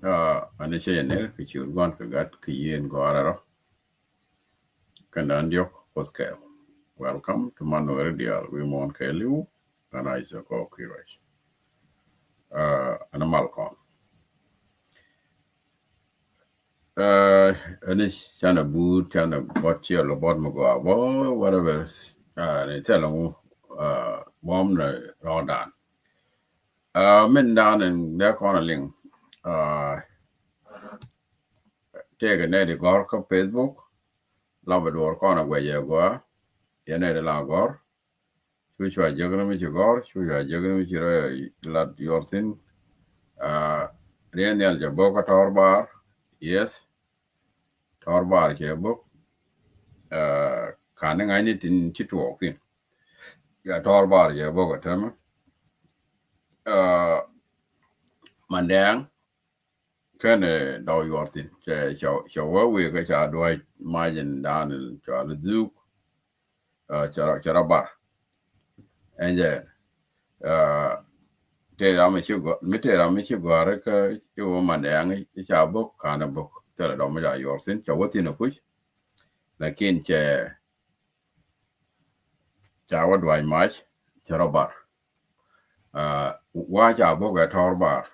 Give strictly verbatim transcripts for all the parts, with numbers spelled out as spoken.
Aa, ani cɛ yɛ ner kɛ ciöt Gua̱n kɛ Gat kɛ Yiëë in Gɔaa Rɛl Rɔ. Kɛn dan diɔk Kuoth kɛɛl. Welcome to Manuel Dial. Wi̱i̱ muɔ̱ɔ̱n kɛɛliw. Ɛn a Isaac Kɔɔk Kiruac. Aa, ɛn a mal kɔn. Aa, ɛn a canɛ buut, canɛ bɔt ciɛ lɔ bɔt mi gɔaa bɔ, whatever. Aa, ni thilɛ ŋu, aa, bɔm ni rɔɔdan. Aa, min dan in dee kɔn a liŋ. Aa, tëëkɛ nɛy ti gɔ̱r kä Facebook. La bɛ duɔr kɔn a guɛc ɛ gɔaa. Yɛ nɛy ti la gɔ̱r. Cu cua jek ni mi ci gɔ̱r, cu cua jek ni mi ci rɔ lat yuɔr thi̱n. Aa, riɛn nhial cɛ bok kä Tɔr Bar. Yes. Tɔr Bar cɛ bok. Aa, kan ni ŋa̱cni tin ci tuɔɔk thi̱n. Ya Tɔr Bar cɛ bok ɛ tämɛ. Aa, Mandɛɛŋ kɛnɛ dɔw yuɔr thi̱n. Cɛ, cɛ, cɛ wee wee kä ca dua̱c mac in dan in cua li dhuk. Aa, cɛ rɔ, cɛ rɔ bar. Ɛn jɛ, aa, tëë ram mi ci gɔ̱-, mi tëë ram mi ci gɔ̱a̱r kä ci wä Mandɛɛŋ i̱ ca bok, kanɛ bok. Thilɛ dɔw mi ca yuɔr thi̱n, cɛ wä thi̱n ɛ kuc. Lakin cɛ, ca wä dua̱c mac, cɛ rɔ bar. Aa, wa ca bok ɛ Tɔr Bar.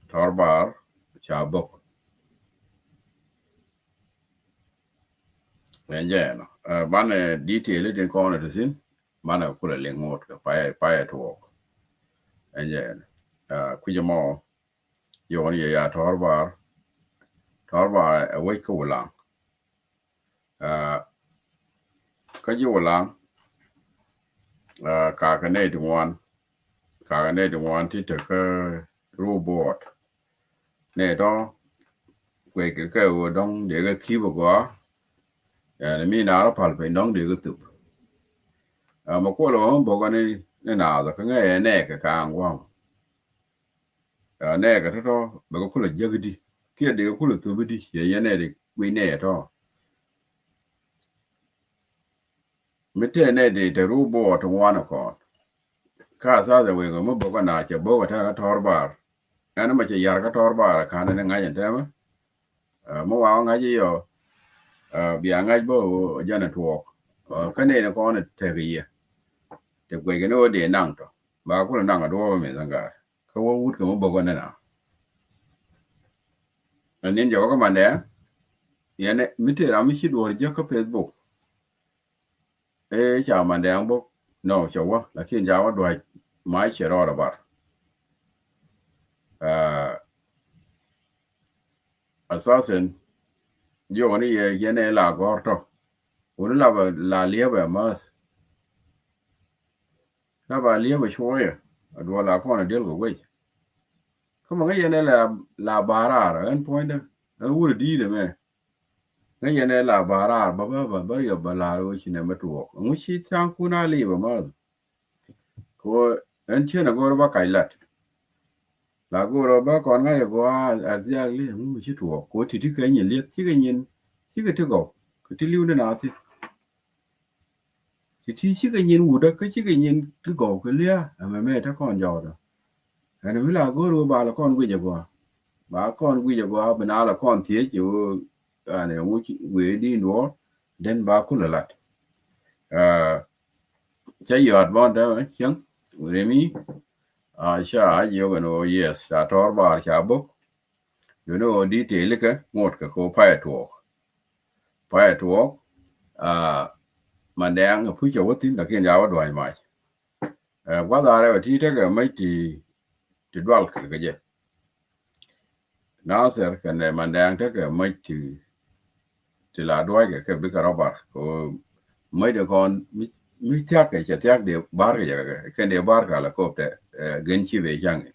Tɔr Bar ca bok. Ɛn jɛ ɛnɔ. Aa, banɛ detail itin kɔn iti thi̱n, banɛ kulɛ liŋ ŋot kɛ payɛ, payɛ tuɔɔk. Ɛn jɛ ɛnɔ. Aa, kui̱cɛ mɔ, yɔn yɛ ya Tɔr Bar. Tɔr Bar ɛ wec kä Wulaŋ. Aa, kä ji̱ Wulaŋ, aa, kakɛ nɛy ti ŋuan, kakɛ nɛy ti ŋuan ti tekä Rubuɔt. Nɛy tɔ kueckɛ kɛ ɣöö dɔ̱ŋ dee kɛ ki̱p a gɔaa. Ɛn mi naar pal piny dɔ̱ŋ dee kɛ thup. Aa, mɛ kuɔl ɣöö bokɛ ni, ni naath kä ŋɛ ɛ nɛɛkɛ ka̱a̱ŋ gua̱a̱ŋ. Aa, nɛɛkɛ tɔ̱tɔ̱ bɛ kɛ kulɛ jäk i̱di kiɛ dee kɛ kulɛ thup i̱di, yɛ yɛ nɛy ti guic nɛy ɛ tɔ̱. Mi tëë nɛy ti te Rubuɔt ti ŋuan ɛ kɔn. Ka athaath ɛ wek ɛ mi bok ɛ na cɛ bok ɛ tɛk kä Tɔr Bar. Ɛn mɛ cɛ yar kä Tɔr Bar ɛ ka̱n ɛn ŋa̱c ɛn tɛmɛ. Aa, mi wa ŋa̱c i̱ yɔ, aa, bia ŋa̱c bä ɣöö jɛn ɛ tuɔɔk. Aa, kä nɛy ni kɔn ɛ tɛk i̱ yɛ. Te guɛc kɛ ni ɣöö dee naŋ tɔ. Ba kulɛ naŋ a duɔɔk ɛ meth ɛn ga̱a̱r. Kä wä wut kɛ mi bok ɛ ni na. Ɛn ni̱n jɔkä kä Mandɛɛŋ, yɛn ɛ mi tëë ram mi ci duɔ̱ɔ̱r jek kä Facebook. Ëë, ca Mandɛɛŋ bok. No, cɛ wä, lakin ca wä dua̱c mac cɛ rɔɔdɛ bar. Aa, athaath ɛn, jiɔkɛ ni yɛ, yɛn ɛ la gɔ̱r tɔ. Wuni la bɛ la liɛpɛ ma̱th. La ba liɛpɛ cuɔyɛ. A duɔl la kɔn a diɛl kɛ wec. Kä mɛ ŋäc yɛn ɛ la, la bar raar, ɛn puɔ̱nydä, ɛn wurɛ di̱i̱t ɛmɛ. Ŋäc yɛn ɛ la bar raar, ba, ba, ba, ba yɔ ba la̱r ɣöö ci nɛmɛ tuɔɔk. Ɛŋu ci tha̱a̱ŋkun a li̱i̱p ɛmɛ? Kɛ ɣöö ɛn cien a go̱o̱r ba kac lat. La go̱o̱r ba kɔn ŋa̱c a gɔaa a, a thiaak li, ɛŋu mi ci tuɔɔk? Kɛ ɣöö ti̱ti̱ kɛ nyin lieth, cikɛ nyin, cikɛ ti gɔw, kɛ ti li̱w ni naath thi̱n. Ti̱ti̱ cikɛ nyin wutdä, kä cikɛ nyin ti gɔw kɛ lia̱a̱, ɛmɛ mɛ te kɔn jɔwdä. Ɛn mi la go̱o̱r ɣöö ba la kɔn guic a gɔaa. Ba kɔn guic a gɔaa, bi na la kɔn thiec ɣöö, yani, ɛŋu ci wëë di̱i̱n duɔ̱ɔ̱r, den ba kulɛ lat. Aa, cä yɔ̱a̱t bɔn dämɛ cieŋ, remi, aa, ca jiök ɛn ɣöö, yes, ca Tɔr Bar ca bok. Yöni ɣöö detail kɛ ŋot kɛ kɛ ɣöö payɛ tuɔɔk. Payɛ tuɔɔk, aa, Mandɛɛŋ ɛ puc cɛ wä thi̱n, lakin ca wä dua̱c mac. Ɛ, gua̱th a rɛw ɛ ti tekɛ mäc ti, ti dual kɛ kɛ jɛ. Nathir kɛnɛ Mandɛɛŋ tekɛ mäc ti, ti la dua̱ckɛ kɛ bikɛ rɔ bar. Kɛ ɣöö mäc ti kɔn mi, mi thia̱k kɛ cɛ thia̱k dee bar kɛ jɛ kɛ, kɛn dee bar kɛ ala kop tɛ, ɛ, gen ci ben ca̱ŋ i̱.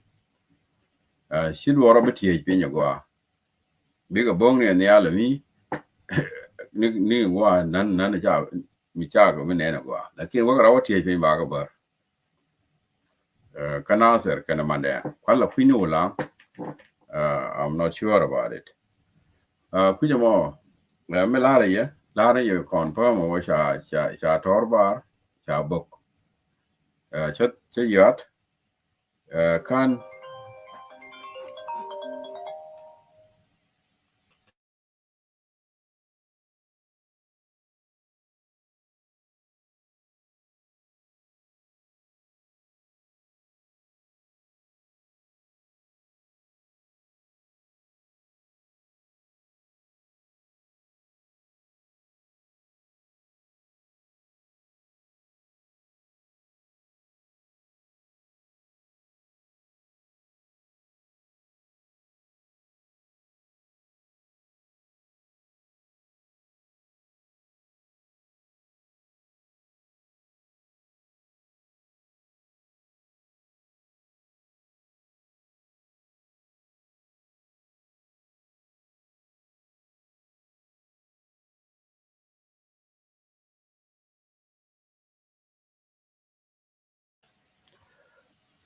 Ɛ, ci duɔrɔ bi tiec piny a gɔaa. Bikɛ bo̱ŋ ni a nhial mi, ni, ni gɔaa nan, nan ca, mi ca kɛ mi nɛn a gɔaa. Lakin wä kɛ rɔ wä tiec piny ba kɛ bär. Ɛ, kä Nathir kɛnɛ Mandɛɛŋ. Kualɛ kui̱ ni Wulaŋ. Ɛ, I'm not sure about it. Ɛ, kui̱c ɛmɔ, ɛ, mi la̱rä yɛ, la̱rä yɛ confirm wä ca, ca, ca Tɔr Bar, ca bok. Ɛ, cä, cä yɔ̱a̱t, ɛ, ka̱n,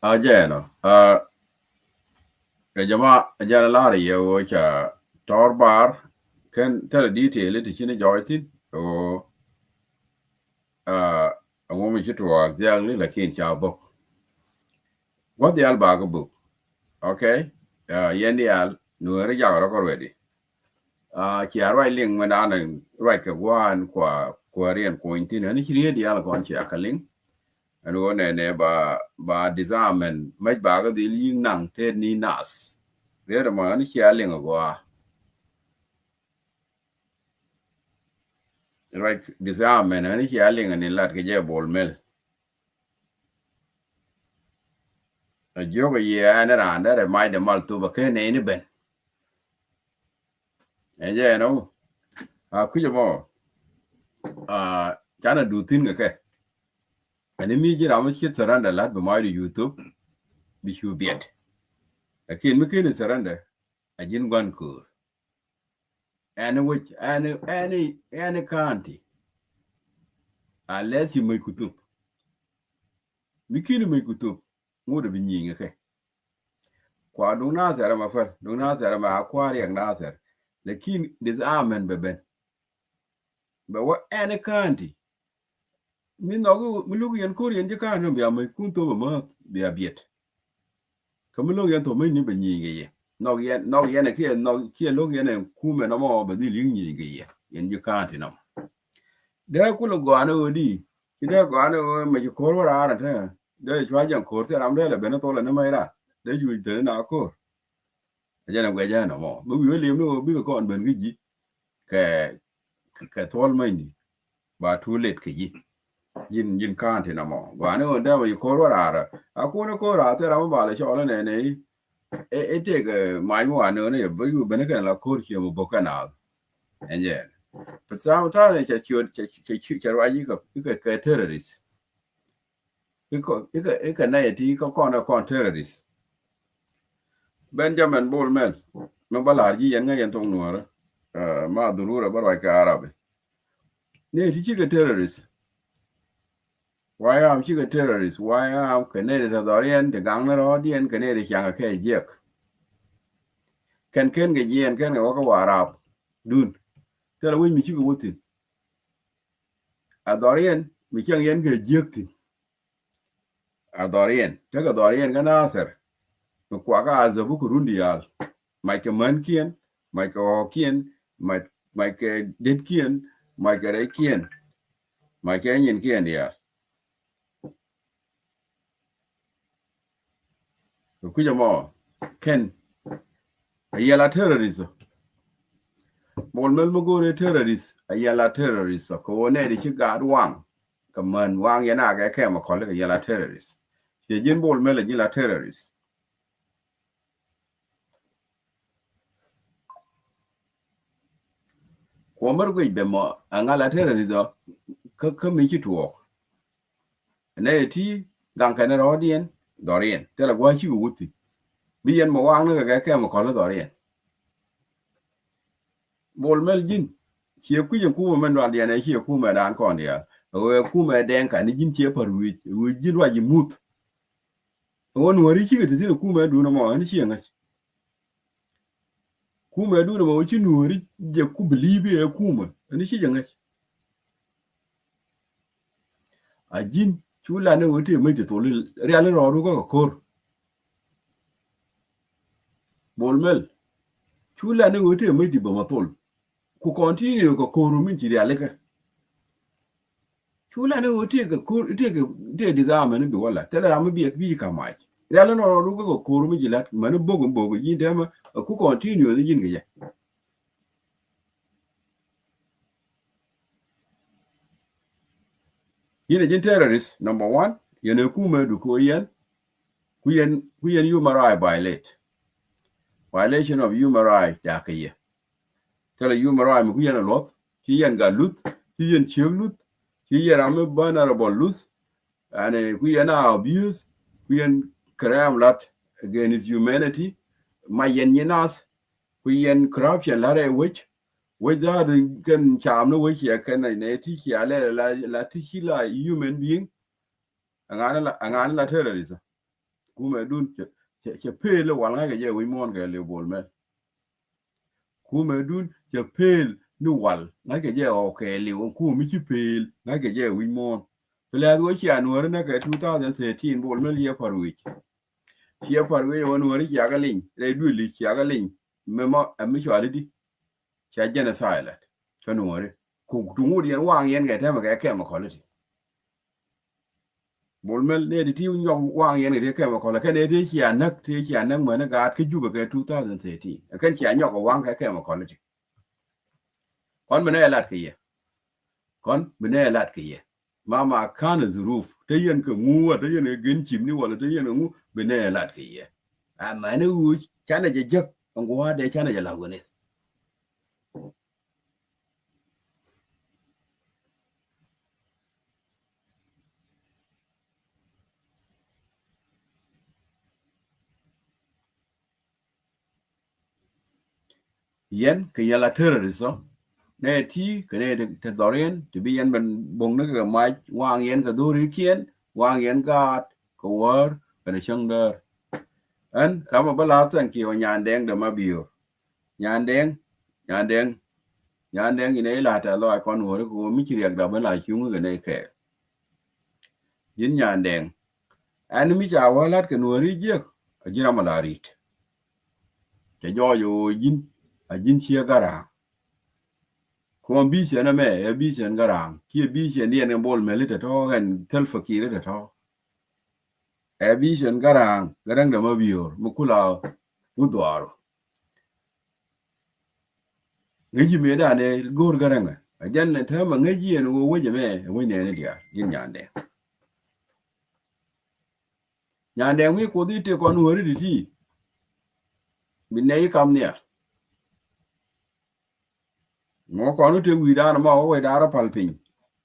A jɛɛnɔ, a, kɛ jama, a jɛɛnɔ lar yɛ wä ca tɔr bar, kɛn thilɛ detail ti cini jɔɔc thin, wä, a, a ŋumi ci tuɔɔk exactly, lakin ca bok. Wä dhial ba kɛ bok. Okay? A, yɛn dial, nuɛri jak rɔ kɔ ready. A, cia ruac liŋ mɛ nan ruac kɛ guan kua, kua riɛn kuny thin, ani ci riet dial kɔn cia kɛ liŋ. Ɛn ɣöö nɛnɛ ba, ba disarmament mec ba kä dhil yi̱k naŋ tet ni nath. Riet ɛmɔ ɛn cia liŋ agɔaa. Ruac disarmament ɛn cia liŋ ni lat kɛ jɛ Bol Mel. A jiök a yiɛ ɛn raan derɛ mac de mal thop a ken nɛy ni ben. Ɛn jɛ ɛn ɔ. A kui̱c ɛmɔ. A, canɛ du thi̱n kɛ kɛ. Ani mi ji̱ ram mi ci surrender lat bi mac di YouTube bi cu biɛt. Lakin mi keni surrender a ji̱n gua̱n köör. Ɛn wec, ɛn, ɛn, ɛn county. Unless you make kutub. Mi keni make kutub. Ŋut bi nyiŋ kɛ. Kua duŋ Nathɛr ɛmɛ päl, duŋ Nathɛr ɛmɛ a kua riɛk Nathɛr. Lakin disarmament bɛ ben. Bɛ wä ɛn county. Mi nhɔk, mi luk yɛn ko̱r yɛn ji̱ ka̱n ni bia mec kun thop amäth bia biɛt. Kä mi lo̱k yɛn thop mec ni bɛ nyieny kɛ yɛ. Nhɔk yɛn, nhɔk yɛn kiɛ, nhɔk kiɛ lo̱k yɛn ɛ kumɛ nɔmɔ bɛ dhil yi̱k nyieny kɛ yɛ. Yɛn ji̱ ka̱n ti nɔmɔ. Dee kulɛ gɔaa ni ɣöö di. Ci dee gɔaa ni ɣöö mec ko̱r wä raar ɛ te. Dee cua jɛn ko̱r thil ram dee lɛ ben ni thol ɛ ni mec raar. Dee juuc te ni na ko̱r. Ɛ jɛn ɛ guɛc ɛn ɔmɔ. Bi wi̱i̱ wä li̱em ni ɣöö bikɛ kɔn ben kä ji̱. Kɛ, kɛ, kɛ thuɔl mecni. Ba too late kɛ ji̱. Ji̱n, ji̱n ka̱n ti nɔmɔ. Guani ɣöö dee mec ko̱r wä raar. A kun ko̱r raar thil ram mi ba lɛ cɔl ɛ nɛnɛ i̱. Ɛ, ɛ tëëk, ɛ, mac mi wa nööni yɛ bä yu ben kɛn la ko̱r ciɛ mi bo̱k kɛn a. Ɛn jɛ. But sometimes cɛ ciöt, cɛ, cɛ, cɛ, cɛ ruac i̱ kɛ, i̱ kɛ, kɛ terrorist. Ikä, ikä, ikä nɛy ti ikä kɔn ɛ kɔn terrorist. Benjamin Bol Mel mi bä lar ji̱ yɛn ŋäc yɛn thok nuɔ̱ɔ̱rä. Ɛ, ma dhururɛ bä ruac kɛ Arabi. Nɛy ti cikɛ terrorist. Wayam cikɛ terrorist. Wayam kɛ nɛy ti te dhɔriɛn ti gaŋni rɔɔdiɛn kɛ nɛy ti caŋɛ kɛ jiɛk. Kɛn ken kɛ jiɛn kɛn kɛ wä kä Warap dun. Thilɛ wec mi cikɛ wä thi̱n. A dhɔriɛn mi cäŋ yɛn kɛ jiäk thi̱n. A dhɔriɛn tekɛ dhɔriɛn kä Nathɛr. Mi kuakä a dhäbu kɛ run diaal. Mac kɛ mänkiɛn, mac kɛ ɣɔ̱ɔ̱kiɛn, mac, mac kɛ detkiɛn, mac kɛ rɛckiɛn, mac kɛ nyinkiɛn diaal. Kɛ kui̱c ɛmɔ kɛn a yɛl a terrorist. Bol Mel mi go̱o̱r ɛ terrorist a yɛl a terrorist kɛ wä nɛy di ci gaat waŋ. Kɛ män waŋ yɛn a kɛ kɛm a kɔl kɛ yɛl a terrorist. Ciɛ ji̱n Bol Mel a ji̱n la terrorist. Kuɔmär guic bɛ mɔ a ŋal a terrorist ɔ kä, kä mi ci tuɔɔk. Nɛ ti gaŋ kɛn rɔɔdiɛn dhɔriɛn thilɛ gua̱a̱c cikɛ wuthi. Bi yɛn mɔ waŋni kɛ kɛ kɛm kɔl dhɔriɛn. Bol Mel ji̱n ciɛ kui̱c in kumɛ mɛn dual diɛn ɛ ciɛ kumɛ daan kɔn diaal. Ɛ wee kumɛ dɛŋ kani ji̱n ciɛ pär wi̱i̱c wi̱i̱c ji̱n ruac i̱ muth. Ɛ wee nuɔ̱ri cikɛ ti thi̱n kumɛ duun ɛmɔ ɛn ciɛ ŋäc. Kumɛ duun ɛmɔ wä ci nuɔ̱ri jɛ ku bilibi ɛ kumɛ ɛn ci jɛ ŋäc. A ji̱n cu lan ni wä ti mec ti thol rial ni rɔɔdu kä kɛ ko̱r. Bol Mel cu lan ni wä ti mec ti bä ma thol. Ku continue kɛ ko̱r min ci rialikä. Cu lan ni wä ti kɛ ko̱r ti kɛ ti disarm ni bi wala thilɛ ram mi bi bi ka mac. Rial ni rɔɔdu kä kɛ ko̱r min ci lat mani bok bok ji̱n dɛmɛ ku continue ni ji̱n kɛ jɛ. Yɛn ɛ ji̱n terrorist number one. Yɛn ɛ kumɛ du ko yɛn. Ku yɛn, ku yɛn human right violate. Violation of human right ca kɛ yɛ. Thilɛ human right mi ku yɛn a luɔth ci yɛn gat luth ci yɛn ciek luth ci yɛn ram mi vulnerable luth. Ɛn ku yɛn a abuse ku yɛn crime lat against humanity. Ma yɛn nyi nath ku yɛn corruption lat ɛ wec. Wec dhaadu kɛn caam ni wec yɛ kɛn nɛ ti cia lɛ la ti ci la human being. Aŋaani la, aŋaani la terrorist. Kumɛ dun cɛ, cɛ, cɛ pel i̱ wal ŋa̱ckɛ jɛ wi̱c muɔ̱ɔ̱n kɛɛliw Bol Mel. Kumɛ dun cɛ pel ni wal ŋa̱ckɛ jɛ ɣɔw kɛɛliw. Kumɛ mi ci pel ŋa̱ckɛ jɛ wi̱c muɔ̱ɔ̱n. Pɛ lɛth wä cia Nuɔ̱ɔ̱ri nɛ kɛ two thousand thirteen Bol Mel ciɛ pa̱r wi̱c. Ciɛ pa̱r wi̱c wä Nuɔ̱ɔ̱ri cia kɛ liny rɛy duëli cia kɛ liny. Mɛ mɔ ɛ mi cɔal i̱di. Ca genocide kä Nuɔ̱ɔ̱ri. Ku tuŋ wut yɛn waŋ yɛn kɛ tɛmɛ kɛ chemical iti. Bol Mel nɛ ti ti nyɔk waŋ yɛn kɛ ti chemical kɛn ɛ ti cia näk ti cia näk mɛn gaat kä Jubɛ kɛ two thousand thirteen. Ɛ kɛn cia nyɔk waŋ kɛ chemical iti. Kɔn bi nɛ lat kɛ yɛ. Kɔn bi nɛ lat kɛ yɛ. Mama kan zuruf te yɛn kɛ ŋu wa te yɛn kɛ gen cim ni wala te yɛn kɛ ŋu bi nɛ lat kɛ yɛ. Amani wuc canɛ jɛ jek ɛn guwa dɛ canɛ jɛ lat wɛnith. Yɛn kɛ yɛn la terrorist ɔ nɛ ti kɛ nɛ te dhɔriɛn ti bi yɛn ben boŋni kɛ mac waŋ yɛn kɛ dhorikiɛn waŋ yɛn gaat kɛ wäär kɛn cäŋ däär. Ɛn ramɔ bä la thank you Nyandɛŋ dɛ ma biör. Nyandɛŋ, Nyandɛŋ, Nyandɛŋ inɛ ila tɛ lɔac kɔn Nuɔ̱ɔ̱ri kɛ ɣöö mi ci riɛkda ben la cuŋ kɛ nɛ kɛɛl. Ji̱n Nyandɛŋ ɛn mi ca wä lat kɛ Nuɔ̱ɔ̱ri jiäk a ji̱n ramɔ la ri̱t. Cɛ jɔɔc ɣöö ji̱n a ji̱n ciɛ Garaŋ. Kɔn bi̱i̱ cɛn ɛmɛ ɛ bi̱i̱ cɛn Garaŋ ciɛ bi̱i̱ cɛn diɛn kɛ Bol Mel i̱ tɛtɔ ɛn Thɛl Fakir i̱ tɛtɔ. Ɛ bi̱i̱ cɛn Garaŋ Garaŋ dɛ ma biör mi kula wut dhɔaaru. Ŋäci mëëdan ɛ go̱o̱r Garaŋ ɛ jɛn täämɛ ŋäci ɛn ɣöö wec ɛmɛ ɛ wec nɛɛni diaal ji̱n Nyandɛŋ. Nyandɛŋ mi Kuoth i̱ tëë kɔn Nuɔ̱ɔ̱ri ti ti bi nɛy i̱ kam nhial. Ŋuɔ kɔn wä tëë wi̱i̱dan ɛmɔ wä wecdan rɔ pal piny.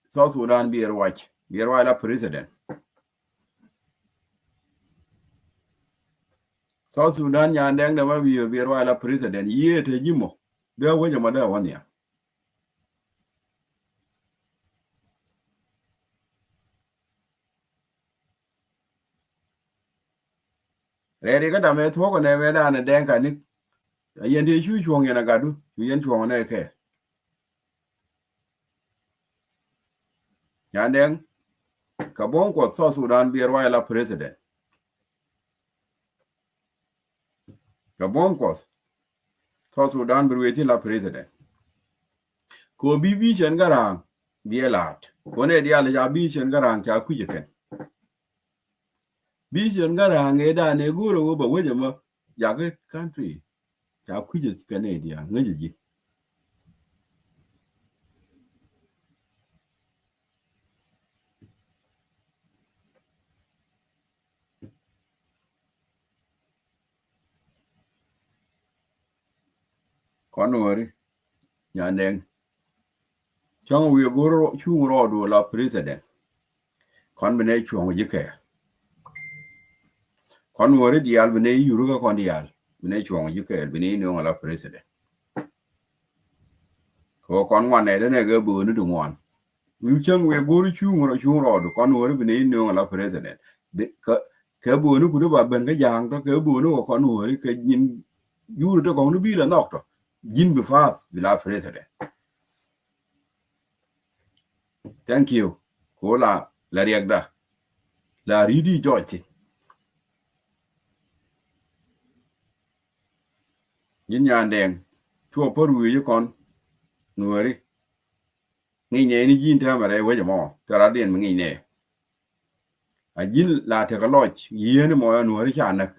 South Sudan biɛ ruac biɛ ruac la president. South Sudan Nyandɛŋ dɛ ma biɛ biɛ ruac la president yiëë te ji̱ mɔ dee wec ɛmɔ dee wä nhial. Rɛɛri kä damɛ thuɔ̱k ɛ nɛ mɛ danɛ dɛŋ ka ni. A yɛn ti cu cuɔ̱ŋ yɛn a gatdu cu yɛn cuɔ̱ŋ ɛ nɛ kɛ. Nyandɛŋ kɛ buɔ̱m Kuɔth South Sudan biɛ ruac la president. Kɛ buɔ̱m Kuɔth South Sudan bi ruëë thi̱n la president. Kɛ ɣöö bi bi̱i̱ cɛn Garaŋ biɛ la̱a̱t kɛ ɣöö nɛ diaal ca bi̱i̱ cɛn Garaŋ ca kui̱c ɛ kɛn. Bi̱i̱ cɛn Garaŋ ëëdan ëë go̱o̱rä wä bɛ wec ɛmɔ jakä country ca kui̱c ɛ kɛn ëë diaal ŋäc ɛ ji̱. Kɔn Nuɔ̱ɔ̱ri Nyandɛŋ. Cɔŋ wi̱i̱ go̱r cuŋ rɔɔdu la president. Kɔn bi nɛ cuɔ̱ŋ ji̱ kɛɛl. Kɔn Nuɔ̱ɔ̱ri diaal bi nɛ yur kä kɔn diaal bi nɛ cuɔ̱ŋ ji̱ kɛɛl bi nɛ nööŋ la president. Kɛ kɔn ŋuan nɛ dee nɛ kɛ bööni ti ŋuan. Wi̱i̱ cäŋ wi̱i̱ go̱r cuŋ rɔ cuŋ rɔɔdu kɔn Nuɔ̱ɔ̱ri bi nɛ nööŋ la president. Kɛ bööni kut ba ben kä ja̱a̱ŋ tɔ kɛ bööni kɔ kɔn Nuɔ̱ɔ̱ri kɛ nyin yur tɔ kɔŋ ni bi la nhɔk tɔ ji̱n bi faath bi la president. Thank you. Ko la la riɛkda la ri̱t i̱ jɔc thi̱n. Ji̱n Nyandɛŋ cuɔ pär wi̱i̱ ji̱ kɔn Nuɔ̱ɔ̱ri. Ŋi̱i̱c nɛ ni ji̱n täämɛ rɛy wec ɛmɔ thil rat diɛn mi ŋi̱i̱c nɛ. A ji̱n la tekɛ lɔc yieen mɔ ya Nuɔ̱ɔ̱ri ca näk.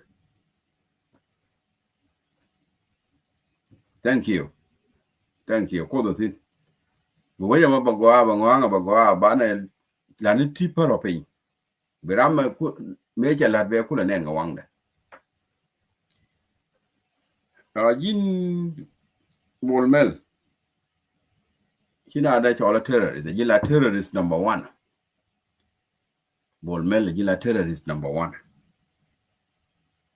Thank you. Thank you. Kuoth ɔ thi̱n. Bi wec ɛmɔ bɛ gɔaa bɛ ŋɔaŋ bɛ gɔaa banɛ lani ti pär ɔ piny. Bi ram mɛ ku mëë cɛ la̱t bɛ kulɛ nɛn kɛ waŋdɛ. A ji̱n Bol Mel. Ci na dee cɔl a terrorist a ji̱n la terrorist number one. Bol Mel ji̱ la terrorist number one.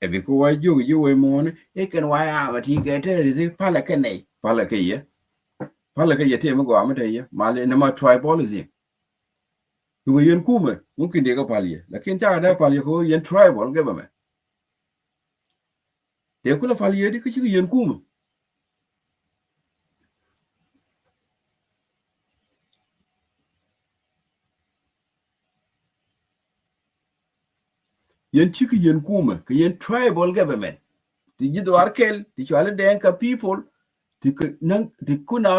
Ɛ bi ku wa jiök ji̱ wee muɔ̱ɔ̱ni i̱ kɛn wa yaamɛ ti kɛ terrorist i̱ palɛ kɛ nɛy palɛ kɛ yɛ. Palɛ kɛ yɛ tëë mi gɔaa mi te yɛ mal inɛ ma tribalism. Duŋ yɛn kumɛ mumkin dee kɛ pal yɛ lakin cakɛ dee pal yɛ kɛ yɛn tribal kɛ bɛ mɛ. Dee kulɛ pal yɛ di kä cikɛ yɛn kumɛ. Yɛn cikɛ yɛn kumɛ kɛ yɛn tribal government. Ti ji̱ dhuar kɛl ti cuali Dɛŋka people ti kɛ naŋ ti kuna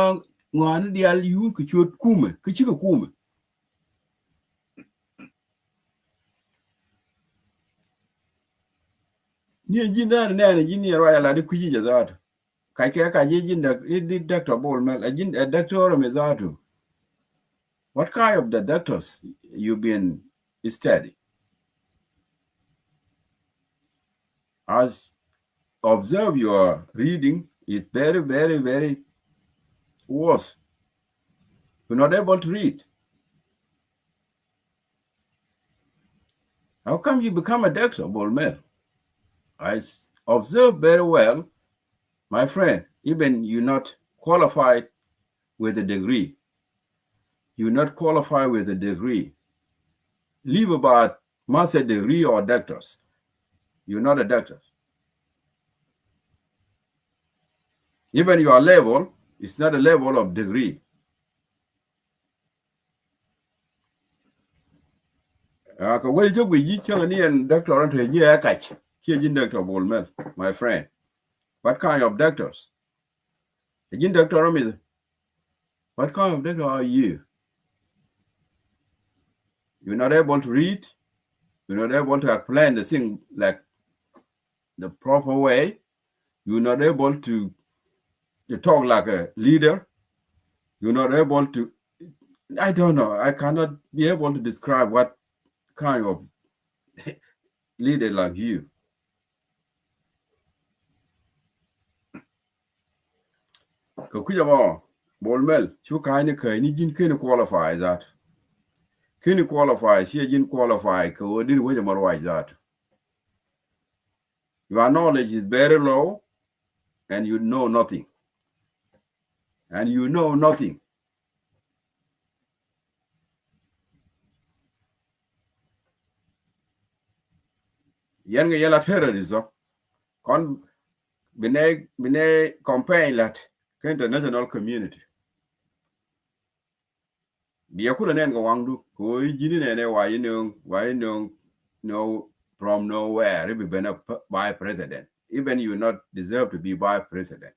ŋɔaani dial yuth kɛ ciöt kumɛ kɛ cikɛ kumɛ. Ni ji̱n dan nɛɛni ji̱n ni ruac a la di kui̱ci jɛ dhaatu. Kac kɛ kac ji̱ ji̱n dɔk-, ji̱ Doctor Bol Mel, a ji̱n a doctor mi dhaatu. What kind of the doctors you been study? As observe your reading is very, very, very worse. You're not able to read. How come you become a doctor, Bol Mel? I s-, observe very well, my friend, even you not qualified with a degree. You not qualified with a degree. Leave about master degree or doctors. You're not a doctor. Even your level is not a level of degree. Aa, kɛ wec jɛ guic ji̱ cäŋ ni ɛn doctor ɛn te ji̱ ɛ kac. Ciɛ ji̱n Doctor Bol Mel, my friend. What kind of doctors? Ɛ ji̱n doctor ɔ mith? What kind of doctor are you? You're not able to read. You're not able to explain the thing like the proper way. You're not able to, to talk like a leader. You're not able to, I don't know. I cannot be able to describe what kind of leader like you. Kɛ kui̱c ɛmɔ, Bol Mel, cu ka̱ny ni käny ni ji̱n keni qualify that. Keni qualify, ciɛ ji̱n qualify kɛ ɣöö dit wec ɛmɔ ruac that. Your knowledge is very low and you know nothing. And you know nothing. Yɛn kɛ yɛla terrorist ɔ. Kɔn bi nɛ, bi nɛ campaign lat kä international community. Biɛ kulɛ nɛn kɛ waŋdu kɛ ɣöö ji̱n inɛnɛ wa yi nöŋ, wa yi nöŋ, no, from nowhere i̱ bi ben a p-, vice president. Even you not deserve to be vice president.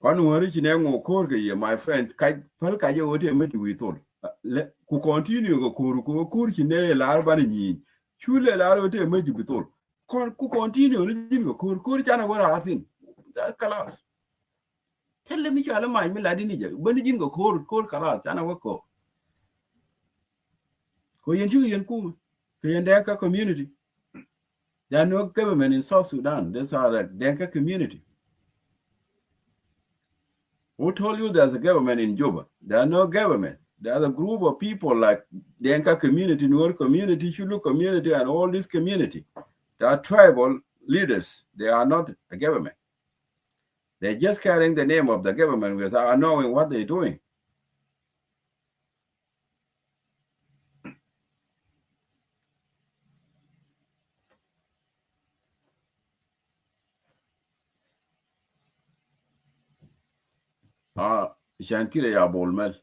Kɔn wäri ci nɛ ŋo ko̱r kɛ yɛ, my friend, kac päl kac yɛ ɣöö tëë mec ti wi̱i̱ thol. Lɛ, ku continue kɛ ko̱r, ku ko̱r ci nɛ lar banɛ nyi̱i̱n. Cu lɛ lar ɣöö tëë mec ti bi thol. Kɔn, ku continue ni ji̱n kɛ ko̱r, ko̱r canɛ wä raar thi̱n. That kalas. Thilɛ mi cɔal i̱ mac mi lat ini jɛ. Bäni ji̱n kɛ ko̱r, ko̱r kalas, canɛ wä ko̱r. Kɛ yɛn cikɛ yɛn kumɛ kɛ yɛn Dɛŋka community. There are no government in South Sudan. These are the Dɛŋka community. Who told you there's a government in Juba? There are no government. There's a group of people like Dɛŋka community, Nuer community, Shulu community, and all this community. They are tribal leaders. They are not a government. They're just carrying the name of the government without knowing what they're doing. Ah, can kile ya Bol Mel.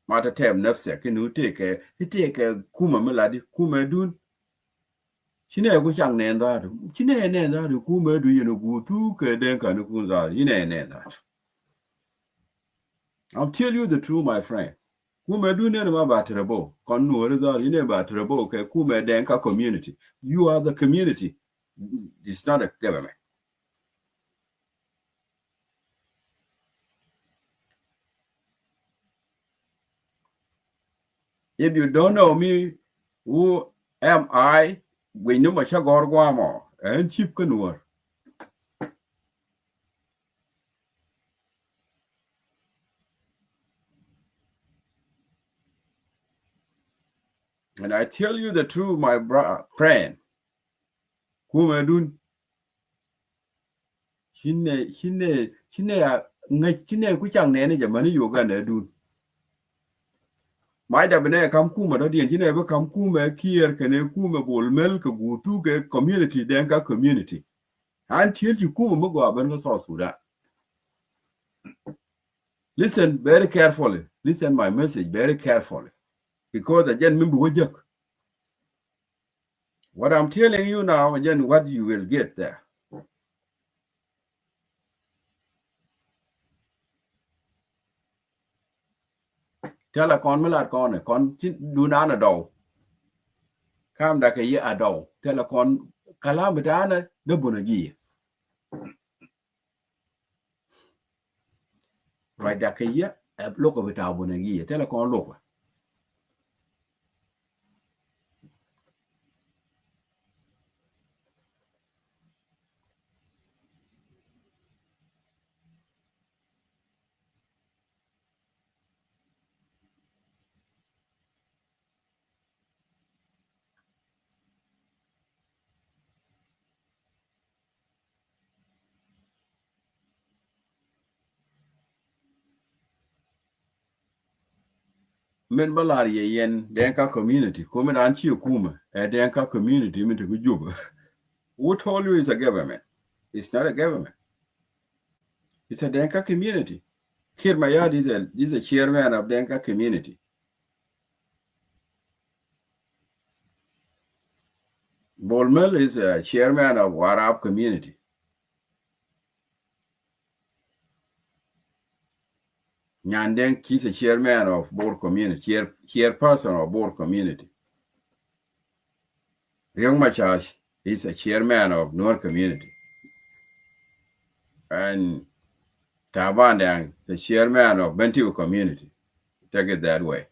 Ma ta tɛm nafsɛ kinu tëëkɛ, tëëkɛ kumɛ mi ladi, kumɛ dun. Ci nɛ ku cak nɛn dhaadu. Ci nɛ nɛn dhaadu kumɛ du yɛn gu thuk kɛ Dɛŋka ni kun dhaadu. Ci nɛ nɛn dhaadu. I'll tell you the truth, my friend. Kumɛ du nɛn ma ba tɛrɛ bo. Kɔn Nuɔri dhaadu, ci nɛ ba tɛrɛ bo kɛ kumɛ Dɛŋka community. You are the community. It's not a government. If you don't know me, who am I? Guic ni mɔ cä gɔ̱r guamɔ ɛn cip kä Nuɔr. And I tell you the truth, my bra-, friend. Kumɛ dun. Ci nɛ, ci nɛ, ci nɛ a ŋäc, ci nɛ ku cak nɛni jɛ mäni Uganda dun. Mac da bi nɛ kam kumɛ dɔ̱diɛn ci nɛ bi kam kumɛ Kiir kɛnɛ kumɛ Bol Mel kɛ gutu kɛ community, Denka community. An tiel ci kumɛ mi gɔaa ben kä South Sudan. Listen very carefully. Listen my message very carefully. Because a jɛn mi bi wä jek. What I'm telling you now, and then what you will get there. Thilɛ kɔn mi lat kɔn ɛ, kɔn ci dunan a dɔw. Kam da kɛ yɛ a dɔw. Thilɛ kɔn kalam bi tanɛ dee bun a jiɛ. Ruacda kɛ yɛ, ɛ, lukɛ bi ta̱a̱ bun ɛ gi̱i̱, thilɛ kɔn lukɛ. Min bä lar yɛ yɛn Denka community, ko min an ci kumɛ, ɛ Denka community min te ku Juba. Who told you it's a government? It's not a government. It's a Denka community. Kiir Mayardit is a, is a chairman of Denka community. Bol Mel is a chairman of Warab community. Nyandeng, he's a chairman of Bor community, chair, chairperson of Bor community. Riek Machar is a chairman of Nuer community. And Taban Deng, the chairman of Bentiu community. Take it that way.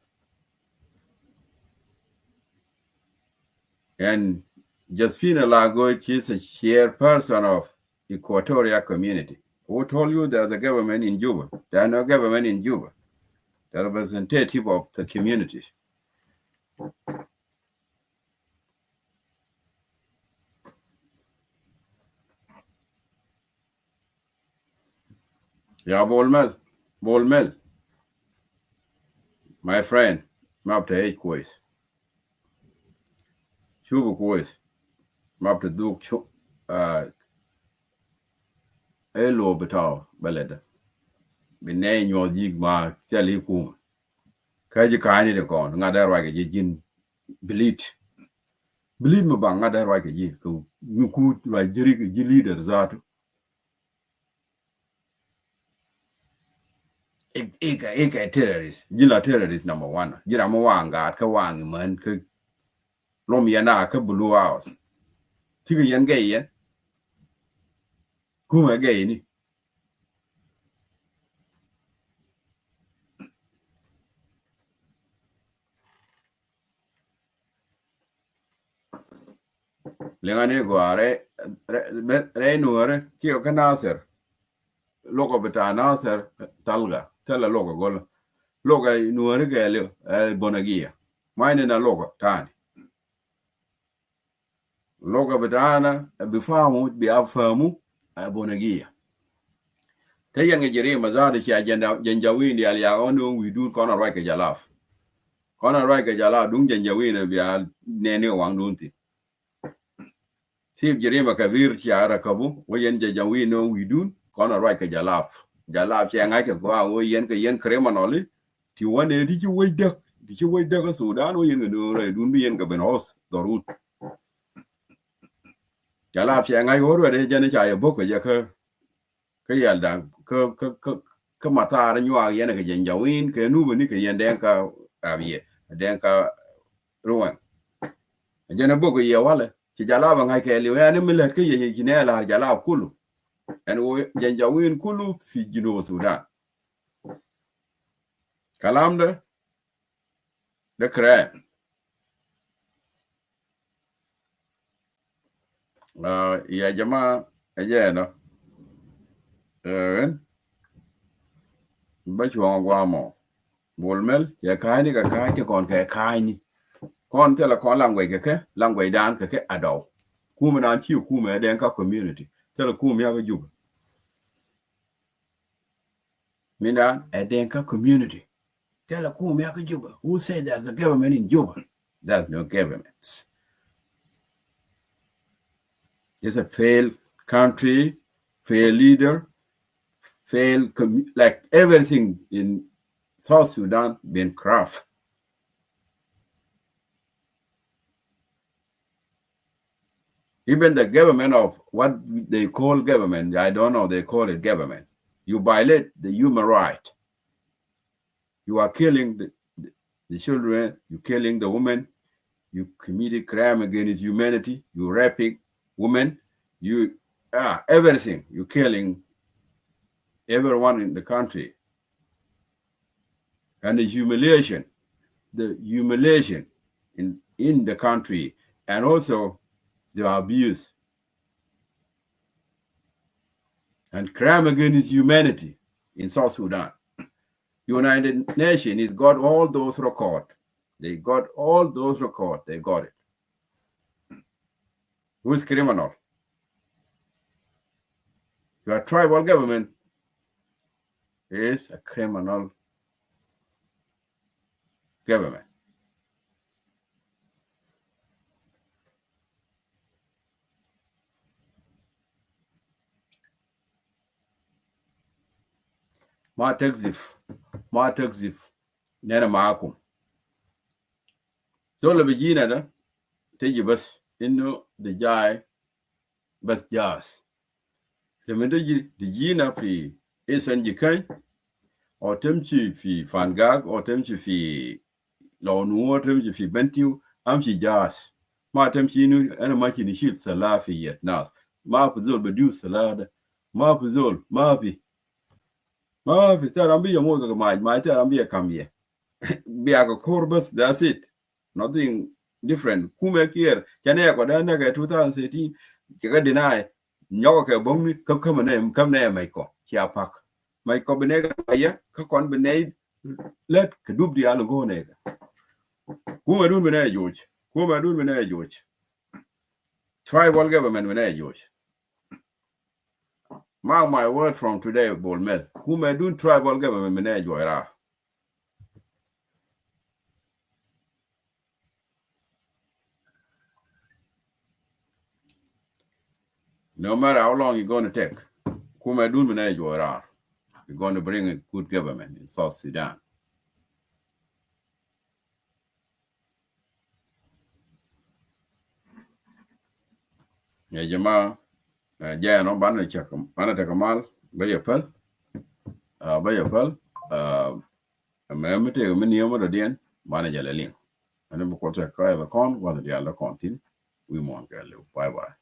And Josephine Lagoch is a chairperson of Equatoria community. Who told you there's a government in Juba? There are no government in Juba. The representative of the community. Ya Bol Mel, Bol Mel. My friend, map te ej kwes. Shubu kwes. Map te duk shu, ah, elo bitaw baleda. Bi nɛ nyuɔth yik ma cɛl ikum. Kä ji̱ ka̱a̱ni de kɔn, ŋa̱t dee ruac kɛ ji̱ ji̱n bilit. Bilit mi baŋ ŋa̱t dee ruac kɛ ji̱, kɛ mi kuut ruac ji̱ rik, ji̱ leader zatu. Ik, ik, ik ɛ terrorist. Ji̱ la terrorist number one. Ji̱ ram mi waŋ gaat kä waŋ imän kä lom yɛn a kä Blue House. Tikɛ yɛn gɛy yɛn. Kumɛ gɛy ni. Liŋani gɔaa rɛy, rɛy, rɛy Nuɔri kiɛ kä Nasir. Lukɔ bita Nasir Talga, thilɛ lukɔ gɔlɔ. Lukɔ Nuɔri gɛɛli, ɛ, Bonagia. Maini na lukɔ tani. Lugha bitana bi fahamu, bi afahamu, ɛ, Bonagia. Te yɛn kɛ Jerima zatu cia Janja-, Janjawin dial ya ɣɔn ni ɣɔn wi̱i̱dun kɔn a ruac kɛ Jalaf. Kɔn a ruac kɛ Jalaf duŋ Janjawin bia nɛni waŋdun thin. Sip Jerima Kabir cia rakabu wä yɛn Janjawin ni ɣɔn wi̱i̱dun kɔn a ruac kɛ Jalaf. Jalaf cia ŋa̱c kɛ gɔaa wä yɛn kɛ yɛn criminal. Ti wanɛ ti ci wec däk, ti ci wec däk kä Sudan wä yɛn kɛ nööŋ rɛydun bi yɛn kɛ ben host dhɔrun. Jalaf cɛ ŋa̱c ɣöö ruɛt ɛ jɛn ca yɛ bok kɛ jɛ kä, kä yɛlda, kä, kä, kä, kä matar nyuak yɛn kɛ Janjawin, kɛ Nuba ni kɛ yɛn Dɛŋka Abiɛ, Dɛŋka Ruwɛŋ. Jɛn ɛ bok kɛ yɛ walɛ, ci Jalaf ɛ ŋa̱c kɛ liw, ɛn mi lät kä yɛ ci nɛ lar Jalaf kulu. Ɛn ɣöö Janjawin kulu fi Junub Sudan. Kalam de, de kɛrɛ. Ah, ya jama, ɛ jɛ ɛnɔ. Ɛn, bä cuɔ̱ŋ guamɔ. Bol Mel, cɛ ka̱a̱cni kɛ ka̱a̱c ti kɔn kɛ ka̱a̱cni. Kɔn thilɛ kɔn language kɛ kɛ, language dan kɛ kɛ adɔw. Kumɛ nan ci kumɛ ɛ Dɛŋka community. Thilɛ kumɛ ya kɛ Juba. Min dan ɛ Dɛŋka community. Tell a kum ya Juba. Who said there's a government in Juba? There's no government. It's a failed country, failed leader, failed commu-, like, everything in South Sudan been corrupt. Even the government of what they call government, I don't know, they call it government. You violate the human right. You are killing the, the, the children, you killing the women, you committed crime against humanity, you raping women, you, ah, everything, you killing everyone in the country. And the humiliation, the humiliation in, in the country, and also the abuse and crime against humanity in South Sudan. United Nations has got all those record. They got all those record. They got it. Who is criminal? Your tribal government is a criminal government. Ma takzif, ma takzif. Nena maakum. Zol bi jina da, teji bas, inu de jai, bas jas. Lama teji, de jina fi Eastern Jikany, o temshi fi Fangak, o temshi fi Lou Nuer, o temshi fi Bentiu, amshi jas. Ma temshi inu, ana mashi nishil sala fi yet nas. Ma fi zol badiu sala da. Ma fi zol, ma fi. Ma fi, tara bi ya moto ke maj, ma tara bi ya kam ye. Bi ya ko kor bas, that's it. Nothing different. Kume kier, chane ya kwa dana ke two thousand thirteen, ke ka deny, nyoko ke bongni, ka kama ne, kam ne mai ko, chia pak. Mai ko bine ka ya, ka kon bine, let ke dub di alo go ne ka. Kume dun bine joj, kume dun bine joj. Tribal government bine joj. Mark my word from today, Bol Mel. Kume dun tribal government bine joj ra. No matter how long it's gonna take, kuma dun mina juara, we're gonna bring a good government in South Sudan. Ya jama, uh, jaya no bana chak, bana takamal, baya pal, uh, baya pal, uh, Mɛ mi tëëk mi niöm mi dɔ̱diɛn banɛ jɛ lɛ liŋ. Ɛn mi kuɔth tɛ kɔc lɛ kɔn, wath diaal lɛ kɔn thin. Wi̱i̱ muɔ̱ɔ̱n kɛ liw. Bye bye.